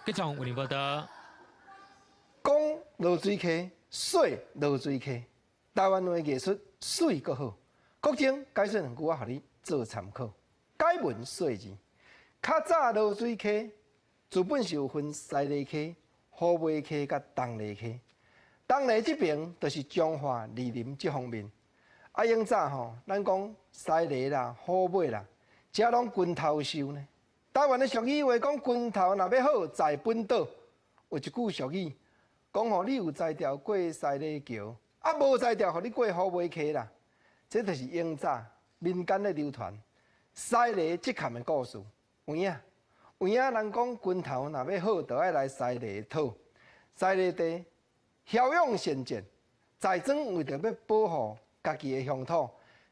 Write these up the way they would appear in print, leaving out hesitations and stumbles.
繼續為您報道。講濁水溪，媠濁水溪，台灣話藝術媠閣好。國政解說兩句，我予你做參考。解文說字，較早濁水溪自本是有分西螺溪、虎尾溪佮東螺溪。東螺這爿就是彰化、二林這方面。啊，永早吼，咱講西螺啦、虎尾啦，遮攏拳頭岫呢。台灣的俗語話講，拳頭若欲好，在本島。有一句俗語講吼，你有才調過西螺橋，啊無才調，予你過虎尾溪啦。這就是永早民間咧流傳西螺這坎的故事。有影，有影人講拳頭若欲好，就愛來西螺討。西螺地驍勇善戰，在莊為著欲保護家己的鄉土，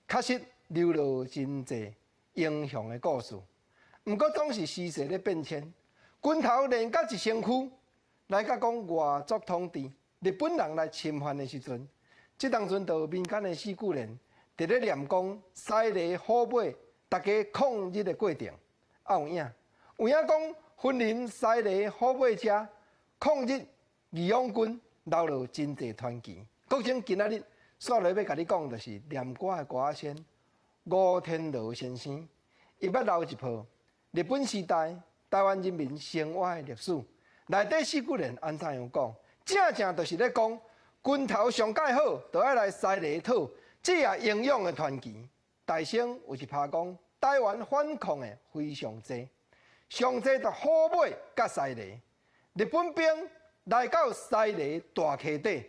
確實留落真濟英雄的故事。毋過總是時勢咧變遷，拳頭練甲一身軀，來到講外族統治，日本人來侵犯的時陣，這當陣就民間的四句聯，佇咧念講西螺虎尾，大家抗日的過程。啊有影，有影講雲林西螺虎尾遮抗日義勇軍留落真濟傳奇。國政今仔日煞落欲共你講，就是念歌的歌仔仙吳天羅先生，伊捌留一部日本時代台灣人民生活的歷史。內底四句聯按怎樣講？正正就是咧講拳頭上蓋好，就愛來西螺討，這也英勇的傳奇。大聲有一拍講台灣反抗的非常濟，上濟就虎尾佮西螺，日本兵來到西螺大溪底，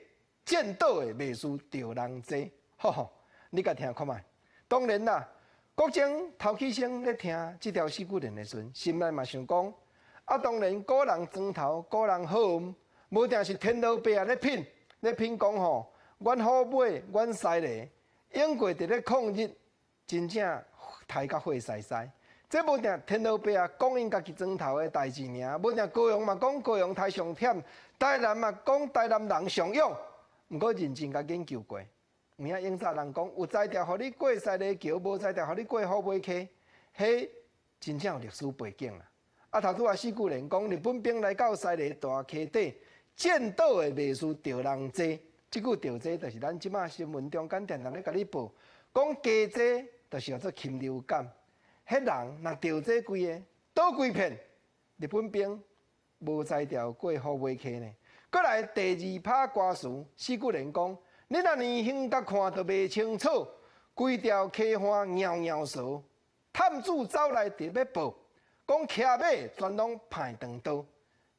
戰倒的袂輸著人濟。吼吼，你共聽看覓？當然啦，國政頭起先咧聽這條四句聯的時陣，心內嘛想講，啊，當然古人磚頭，古人好，無定是天羅伯仔咧品，咧品講吼，阮虎尾，阮西螺，永過佇咧抗日，真正刣甲血澀澀。這無定天羅伯仔講𪜶家己莊頭的代誌爾，無定高雄嘛講高雄刣上忝，台南嘛講台南人上勇。毋過認真共研究過，有影永早人講有才調予你過西螺橋，無才調予你過虎尾溪，彼真正有歷史背景啦。啊，頭拄仔四句聯講日本兵來到西螺大溪底，戰倒的袂輸著人濟。這句著濟就是咱這馬新聞中間定定咧共你報，講雞濟就是叫做禽流感。彼人若著這規個倒規片，日本兵無才調過虎尾溪呢。閣來第二拍歌詞，四句聯講，你若連遠共看都袂清楚，規條溪岸搖搖趖，探子走來佇欲報，講騎馬全攏派長刀，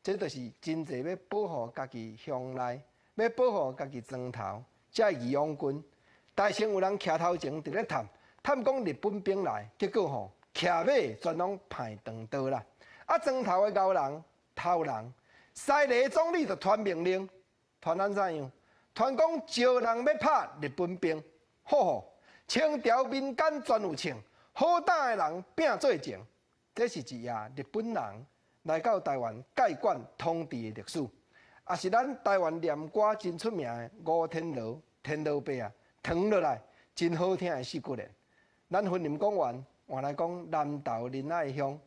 這就是真濟欲保護家己鄉內，欲保護家己莊頭，這義勇軍。大聲有人徛頭前佇咧探，探講日本兵來，結果吼騎馬全攏派長刀啦。啊，莊頭的𠢕人頭人，西螺總理就傳命令，傳按怎樣？傳講招人欲拍日本兵，吼吼，清朝民間全有唱，好膽的人拼做證。這是一頁日本人來到台灣蓋管統治的歷史，也是咱台灣念歌真出名的吳天羅天羅伯仔，傳落來真好聽的四句聯。咱雲林講完，換來講南投仁愛鄉。